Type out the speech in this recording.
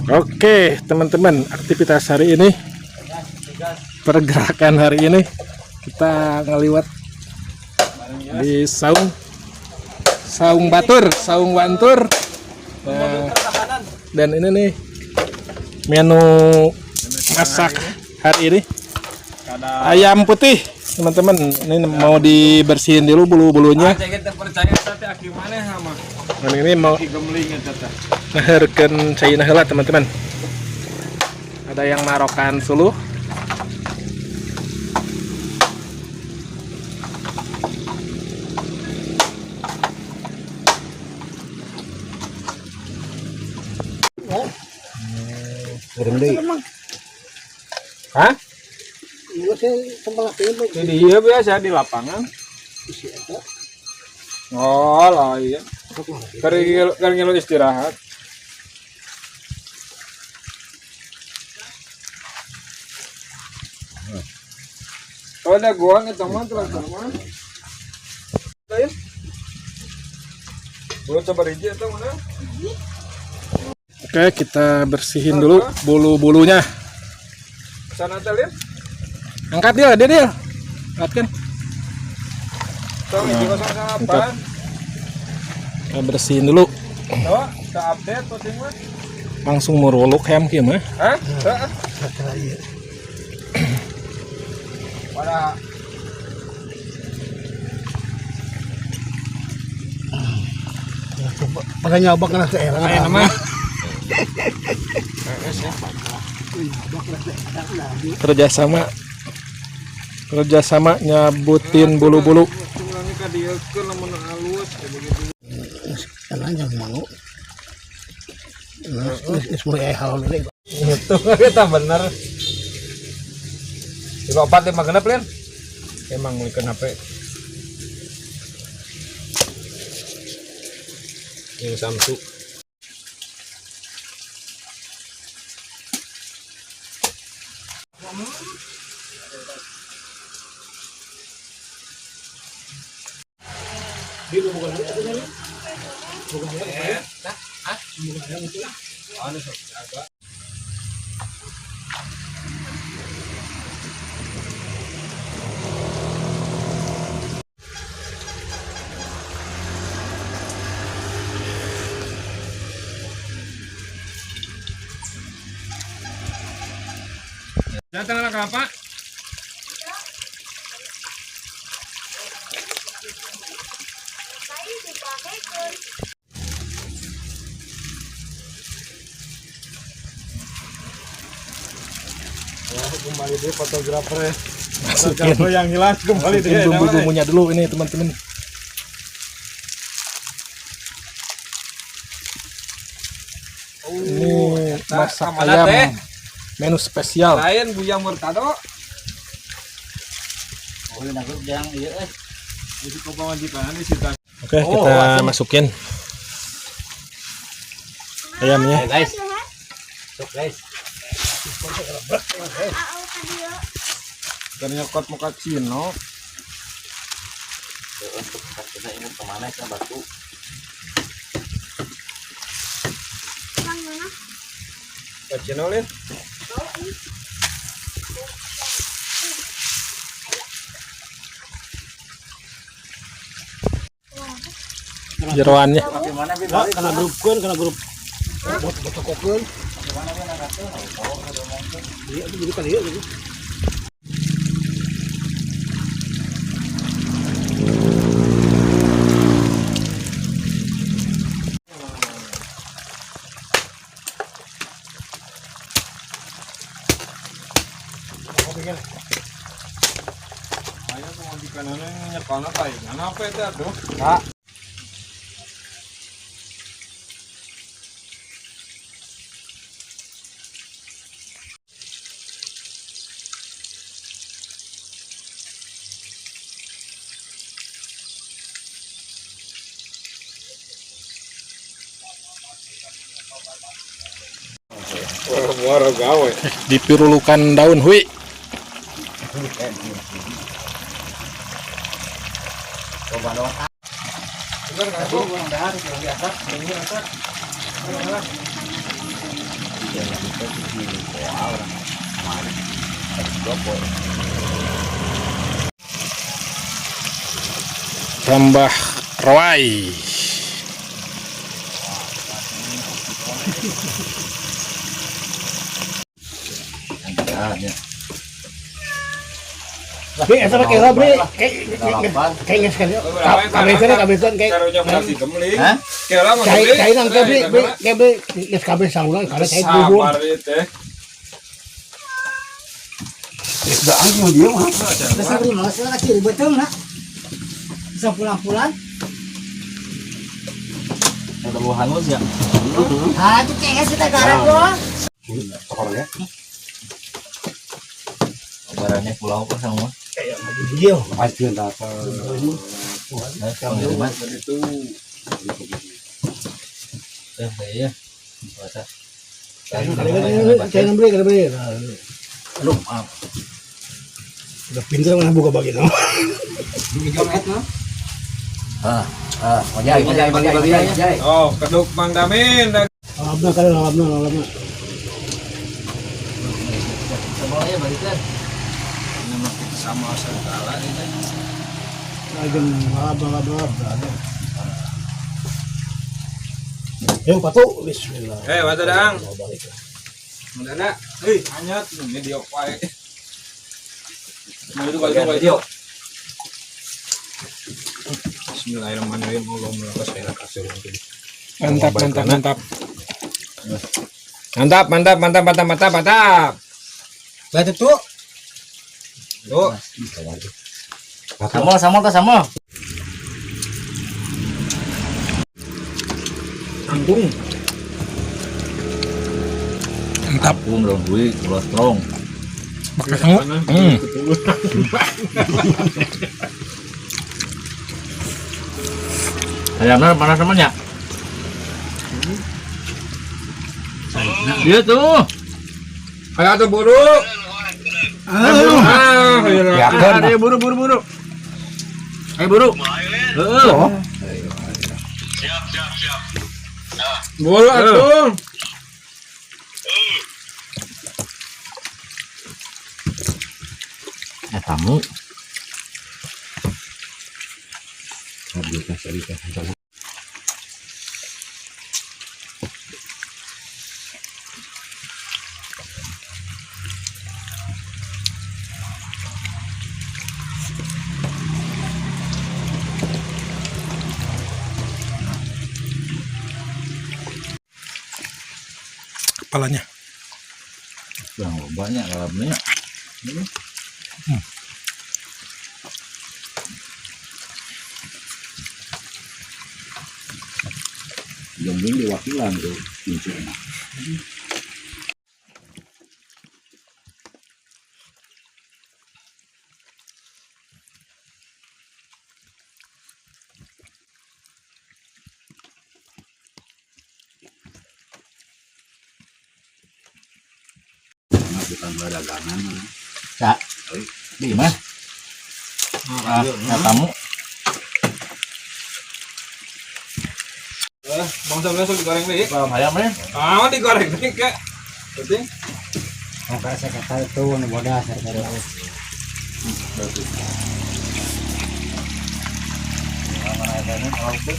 Oke, teman-teman, aktivitas hari ini, pergerakan hari ini, kita ngeliwat di Saung, Saung Batur, Saung Wantur. Nah, dan ini nih menu masak hari ini, ayam putih, teman-teman. Ini mau dibersihin dulu bulu-bulunya. Dan ini mau ngeherkeun caina heula, teman-teman. Ada yang marokan suluh. Hah? Jadi iya biasa di lapangan. Oh lah iya. Kari ngilu istirahat. Oh, ada gua nih teman teman. Lain. Gua coba hiji atau mana? Oke, kita bersihin dulu bulu-bulunya. Sana teh lihat. Angkat dia, dia dia. Angkat kan? Tong hiji kosong sama apa? Kita bersihin dulu. Tuh, kita update posting mah. Langsung muruluk hem kieu mah. Hah? Heeh. Pada Pada nyabak kena seerang. Aya nama. Kerjasama kerjasama nyabutin bulu-bulu. Ini ka dieu keun lamun halus kayak begitu. Karena jangan malu. Ini semua hal ini. Itu kita bener. 5 4 5 genep lin. Emang mulikeun HP. Yang Samsu. Datang anak kelapa. Wah, kembali deh fotografer ya. Masukin, Fotografer yang hilang kembali masukin deh. bumbu-bumbunya dulu ini teman-teman. Ini masak Kamana teh? ayam menu spesial. Lain Buya Murtado. Oh, yang iya eh. Itu pemajikan di situ. Oke, kita masukin ayamnya. Guys. Sok guys. Dan nyokot muka Cino. Untuk kita ingin kemana ya batu. Ke Cino lin. Jeroannya. Gimana bi? Karena grup kan, karena grup. Bot kokeun. Iya, itu jadi kali ya gitu. Ayo pemajikannya nyekolna palingan apa itu atuh? Kak. Muara gawe. Dipirulukan daun hui. Tambah rawai. Bri, eta mah kela bri. Kayak geus kan. Kabesan kabesan kayak. Karunya berarti gemling. Hah? Kela mah Cai gemling. cai nang ke bri, bri, ke bri geus kabeh saulan karena cai bubur. Sabar ieu teh. Besar beli malas lah kiri betul nak. Bisa pulang-pulang. Ada buah hangus ya? Ah, itu kayaknya kita garap loh. Barangnya pulau apa sama? Iya. Nah, pengiriman. Eh, iya. Bahasa. Cai nang bri, bri. Aduh, maaf. Udah pinter mana buka bagi nama. Ah, ah, ojai, ojai, ojai, ojai, ojai. Oh, keduk Mang Damin. Alhamdulillah kali alhamdulillah alhamdulillah. Sama aja balikan. Sama segala ini. Lagi alhamdulillah alhamdulillah. Yo patu bismillah. Eh, batu dang. Dana, hei, hanyut ini dia wae. Mau itu baju baju. Bismillahirrahmanirrahim. Allahumma sholli ala sayyidina. Mantap, mantap, mantap. Mantap, mantap, mantap, mantap, mantap, mantap. Batu tuh. Tuh, Sama, sama, sama. anggung. Mantap. Kampung daun gue, pulau strong. Pakai sangu. Hmm. Ayamnya panas temannya. Iya tuh. Ayo tuh buru. Ah, Ya kan. Ayo buru buru buru. Ayo buru. Heeh. Buru atuh. Eh tamu. Kepalanya. Bang, banyak dalamnya. Jongjong diwakilan tuh kuncinya. Karena bukan dagangan. Cak. Di mana? Ah, nah, tamu. Eh, bang sambil langsung digoreng deh. Bang ayam nih. Ah, digoreng deh, Kak. Penting. Nah, kalau saya kata itu nu bodas saya kata. Mana ayamnya? Kalau itu.